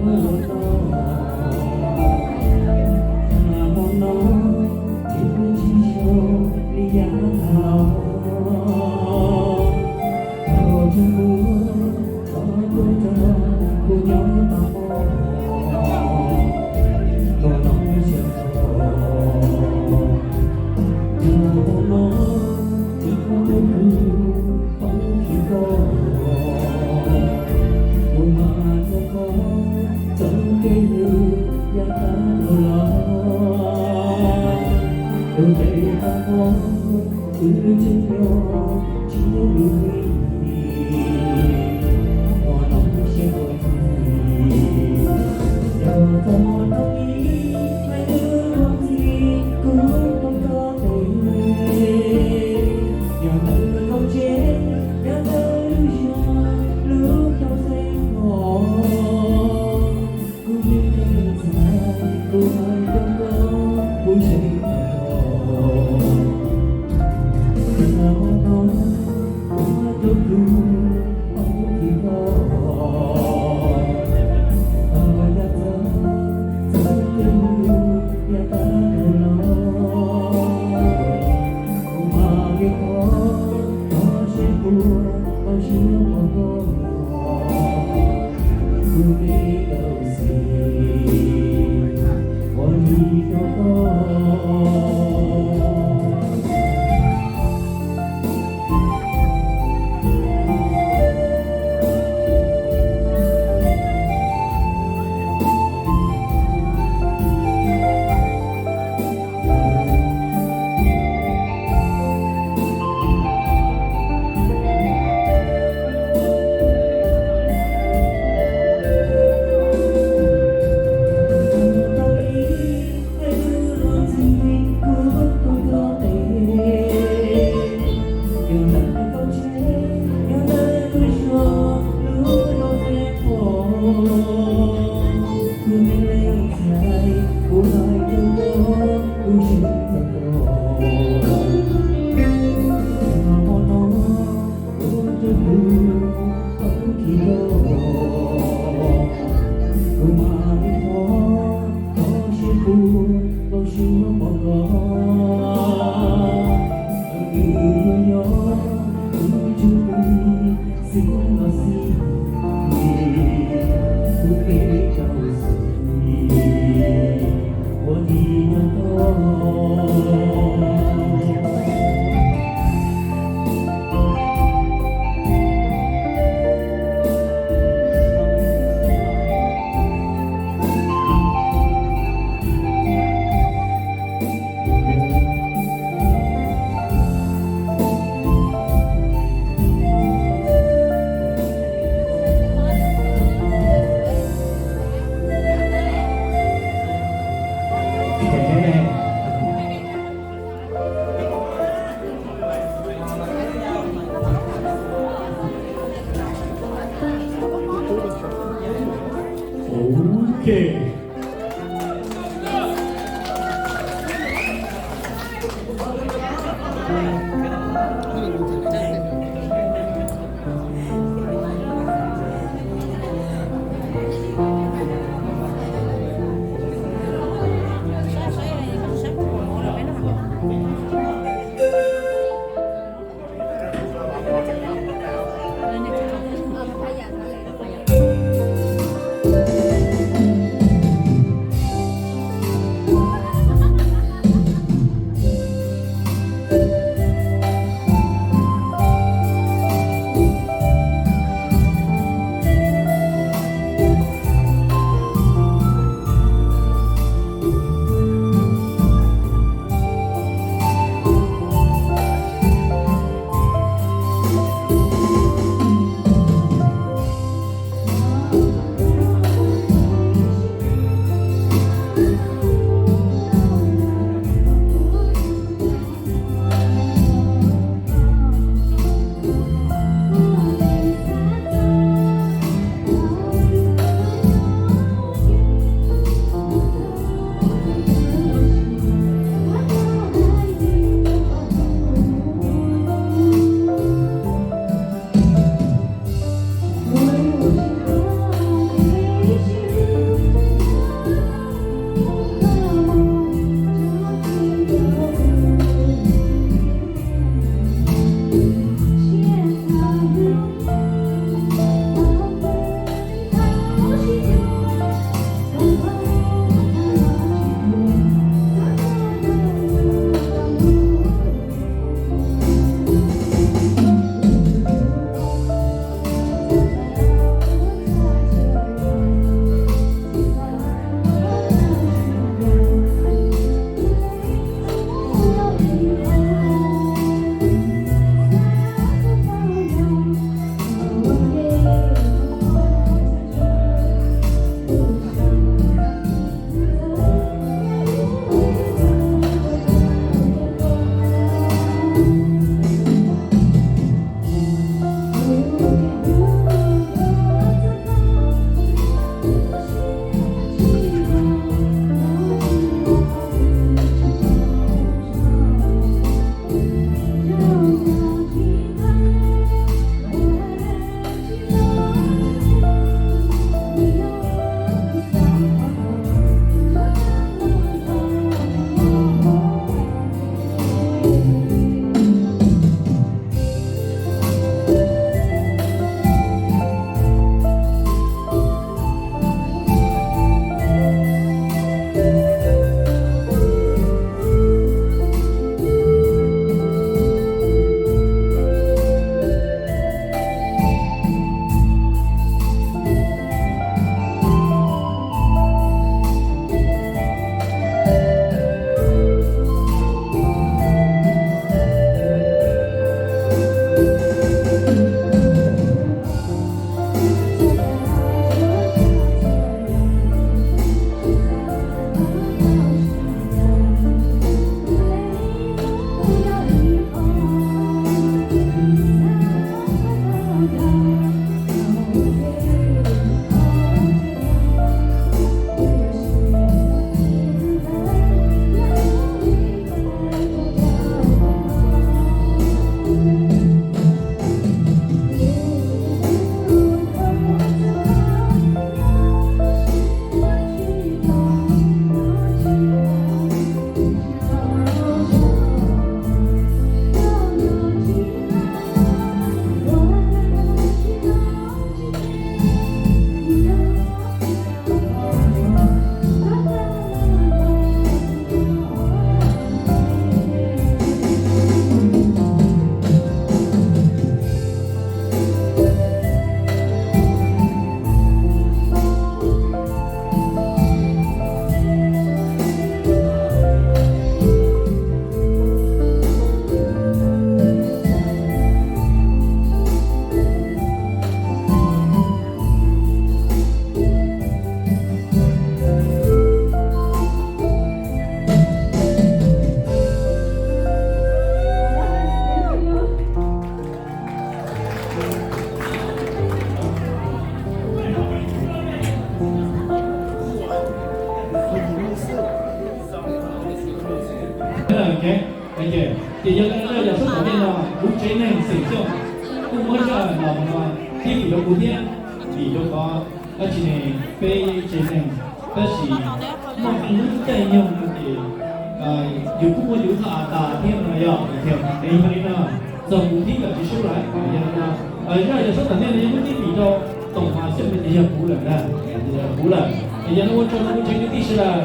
Ok. Ces yog li zaj yam suab tom ntej no, kuv tsev neeg xeem Xyooj kuj muab zaj no no tib fim rau kuv thiab, vim rau qhov dab tsi ne, peb tsev neeg tab sis muaj lub caij nyoog ces yus kuj muaj yus qhov av tas thiab no yog. Es yog li no, txog kuv thib kom tsis sub lawm, yog li no, zaj yam suab tom ntej no yog muab tib fim rau Toom Mas Xyooj no ces yog kuv lawm na, yog kuv lawm. Es yog li ua tsaug rau kuv tsev kwv tij sawv daws,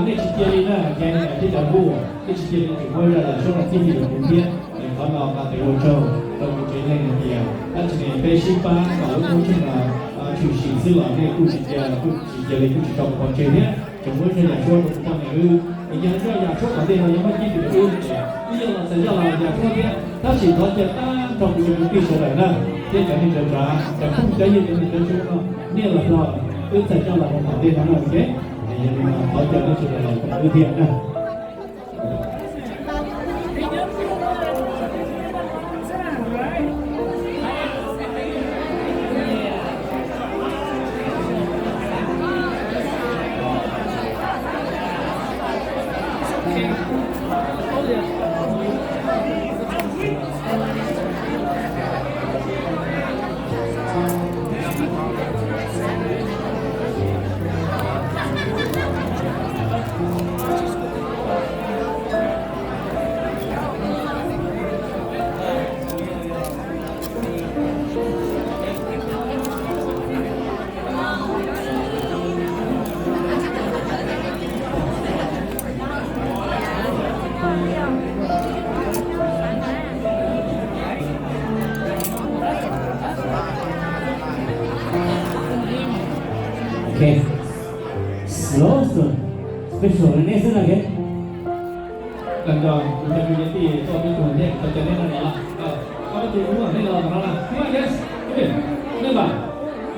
nej tsis cia li na, ces thiab cov kuv, nej tsis cia li tseem muab zaj yam suab no tib fim rau kuv thiab. Es qhov no qhov tes ua tsaug rau kuv tsev neeg hais tias dab tsi ne peb sib pab kom lub koob tsheej no tshwm sim xwb los nej kuj tsis cia, kuj tsis cia li kuj tsis tso kuv pov tseg thiab tseem muab zaj yam suab rau kuv poj niam wb. Es yog zaj yam suab tom ntej no yog muab tib fim rau wb, wb yeej los txhais zaj los yam suab thiab. Tab sis thov caw tag nrho kuv cov kwv tij sawv daws na, thiab cov neeg tsav tsav, cov phooj cov ywg, cov neeg cov tshua no, nej los hlo wb txhais zaj los rau tom ntej no na, ok? Yog li no thov caw nej sawv daws los koom wb thiab na. Ok. Slow, slow. Special next na, ok. Tag nrho kuv cov kwv cov tij tuaj peb tug thiab, tau cov nej no los, ob peb tug ub nej los tom no na, yes, nej mas,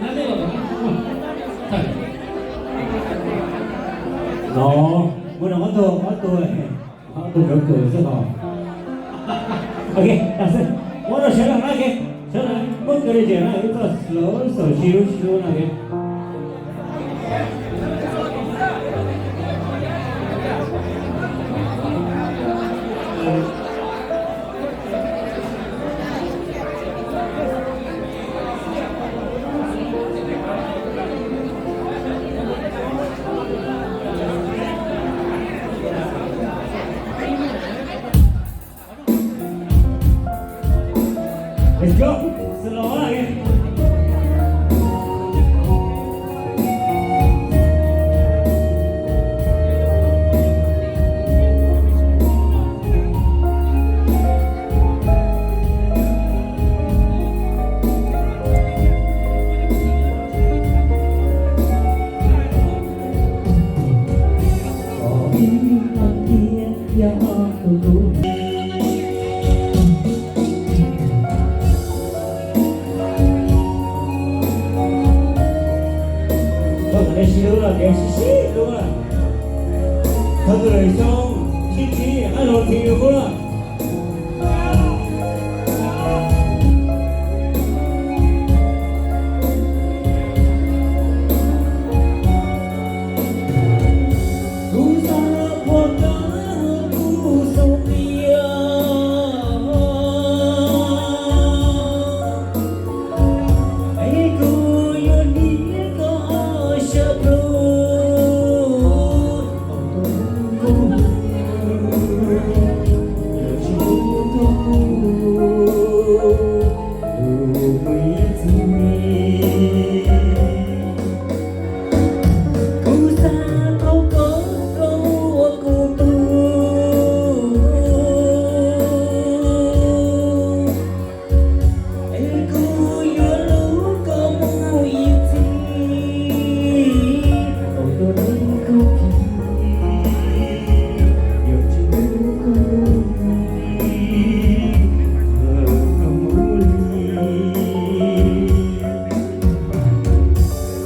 nej los tom no. No, muaj no ob tug, ob tug, ob tug cov kws xwb hos. Ok, muab rau sawv daws na, ok, sawv daws muab kawg li tias na, ib txoj slow, slow, sib hlub sib hlub na, ok. Let's go. Slow again. Koj kom nej sib hlub los kev sib sib hlub na. Thov tus lwm xyoo sib ntsib hab los txhim yus kub na. Kuv xav ua koj kuv xav tias es kuv yuav hnia koj sab plhu. Kuv xav tau koj ua kuv tug, es kuv yuav hlub koj mus ib txhis. Ua koj neeg kuv khib, yog tsis hlub koj mus li, koj mus li.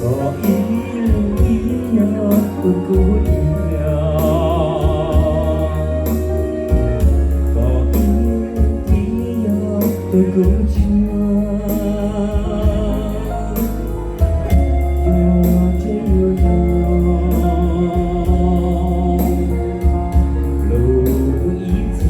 Koj ib leeg ib yam tus kuv nyiam, koj ib leeg ib yam tus kuv ntshaw. Yog tseem yuav nyob lub ib txhis.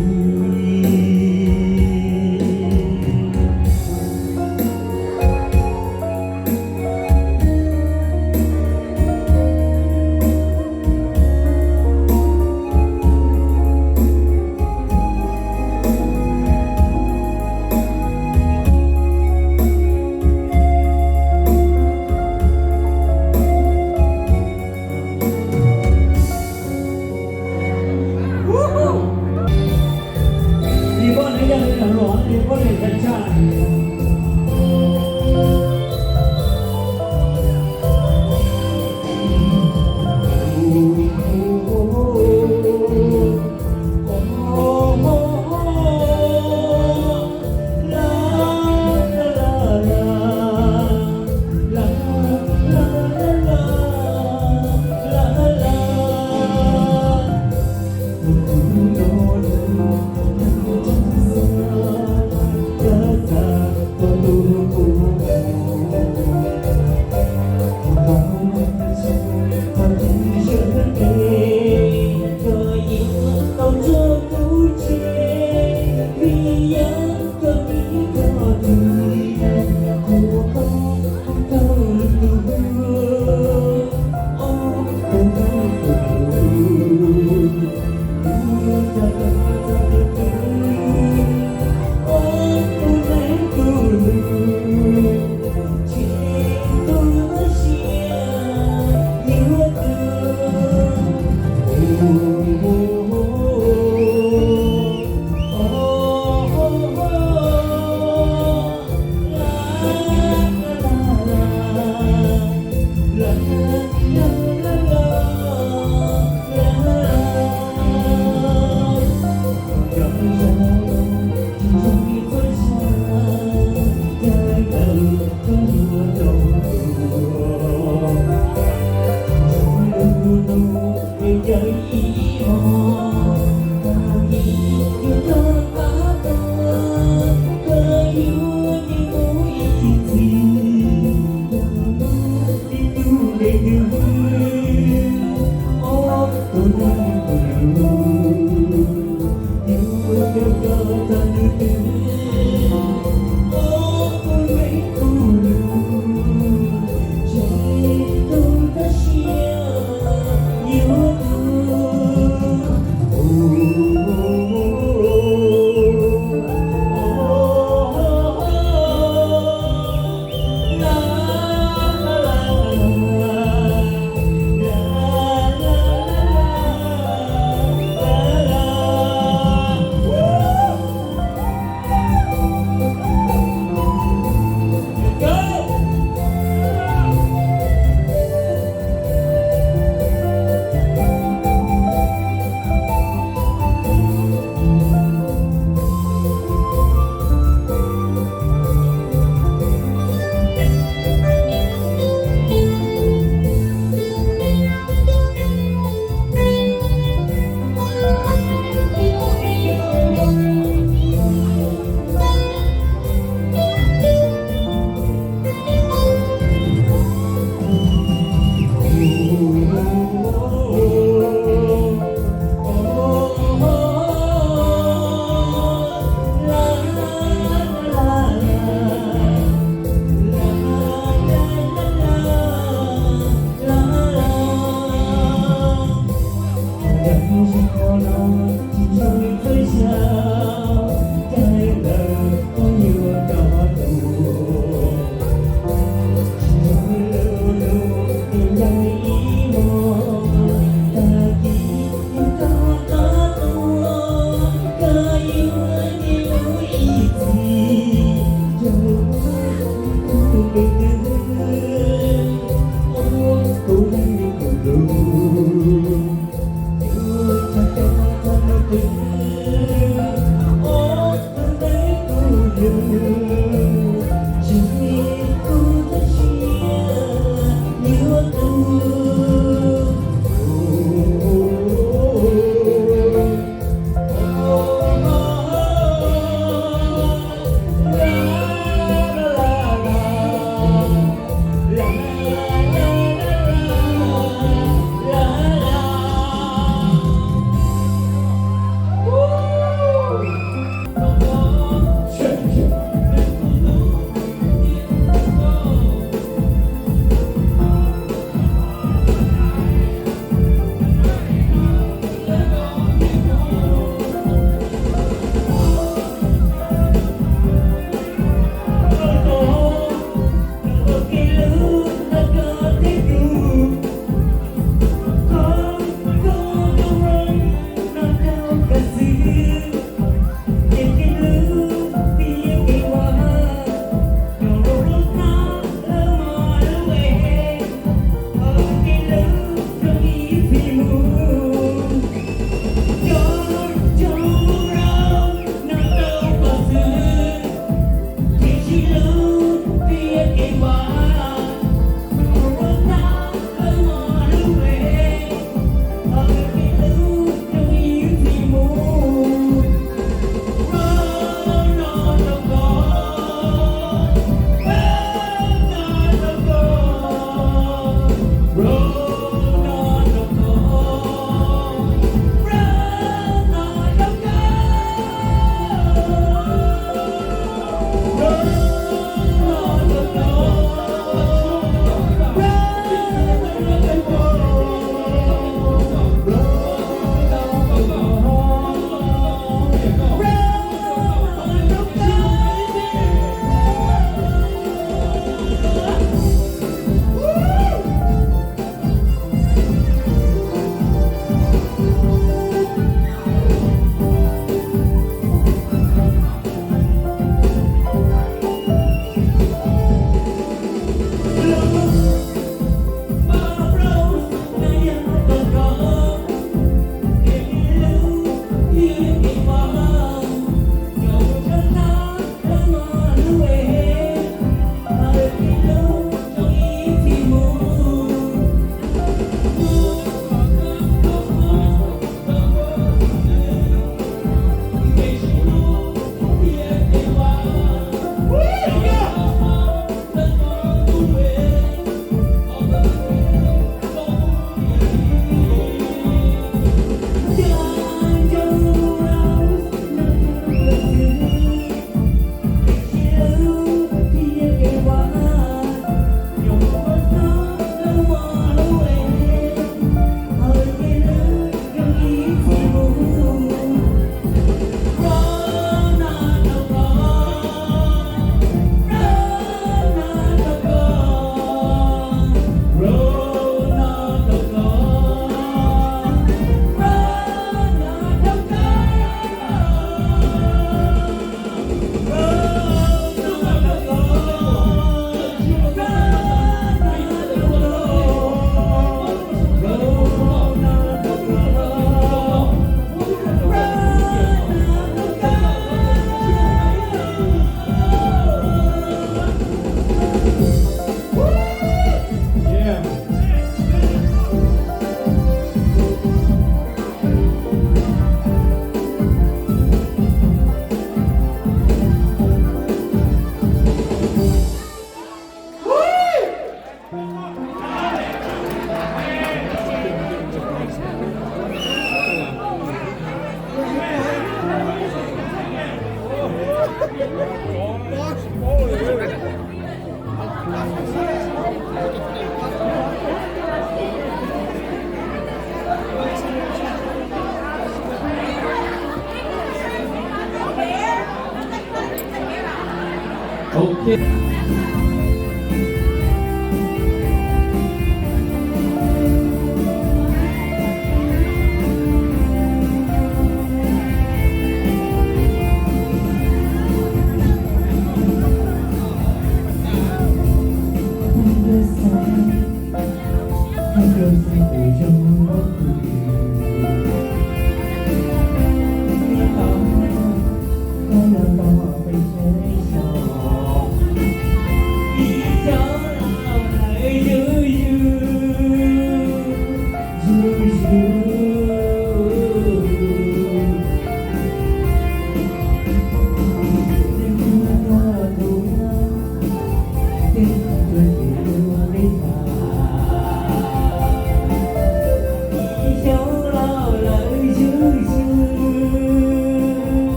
Tus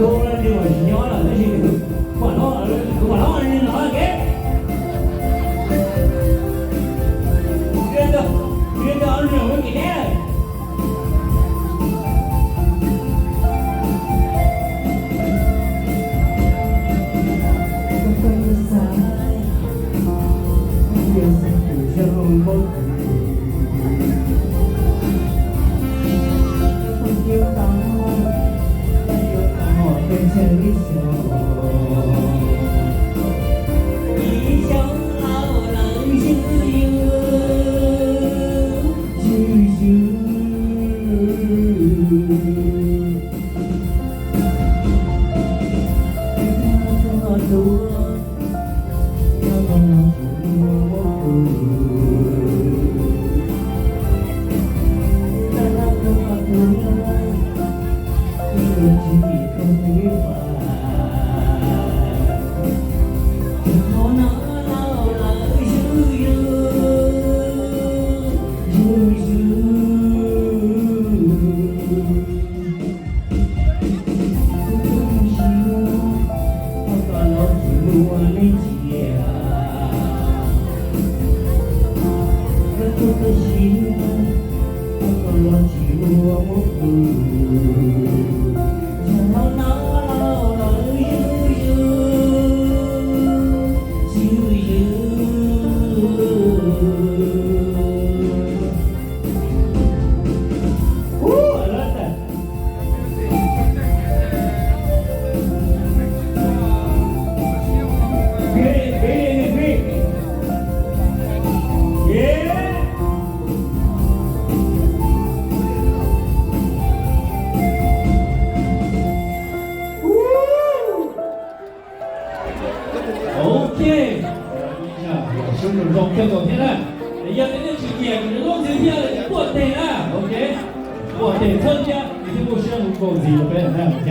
ua nws tsis nyob lawm tab sis kuv mam hnub, kuv mam hnub nws los kev. Ria ntawd, ria ntawd nws lawm mus kim neb lawm. Ok, sawv daws zoo kawg nkaus thiab na. Yog tias nej tsis nyiam kuv lub ntxwv thiab ces puaj teg na, ok, puaj teg txhawb thiab, thiab kuj sib hu nkaus ntxiv rau peb na, ok.